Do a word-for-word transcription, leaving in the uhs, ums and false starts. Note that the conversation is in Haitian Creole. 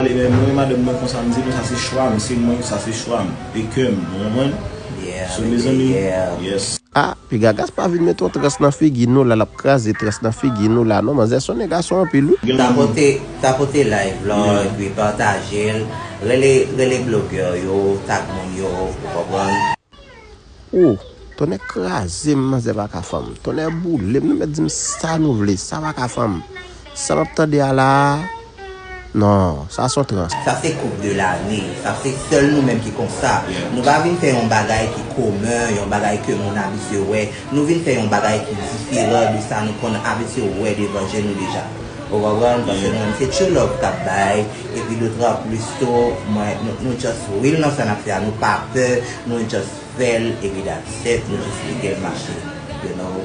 Ale, men mwen, madanm mwen konsa, m di nou, sa se chwa m, se mwen, sa se chwa m, e kè m, ou konprann? Yeah, So, mezanmi, yeah. Yes. Ah, piga Gaspard vin mete yon trans nan figi nou la, l ap kraze trans nan figi nou la. Non, manzè, se yon nèg gason anpil, wi. Tapote, tapote live lan, epi pataje l. Rele, rele blogè yo, tag moun yo, ou konprann? Oh, tonnè kraze m, manzè pa ka fanm. Tonnè boule m, nou mèt di m sa nou vle, sa pa ka fanm. Sa m ap tande a la, non, sa se yon trans. Sa se couple de l'année, sa se sèl nou menm ki konsa. Nou pa vin fè yon bagay ki komen, yon bagay ke moun abitye wè. Nou vin fè yon bagay ki diferan de sa nou konn abitye wè devan je nou deja. Ou konprann? Paske nou menm se true love k ap bay, epi dotan plis tou, mwen, nou, nou just real nan sa n ap fè a, nou pa pè, nou just fè l, epi that's it, nou just kite l mache, you know?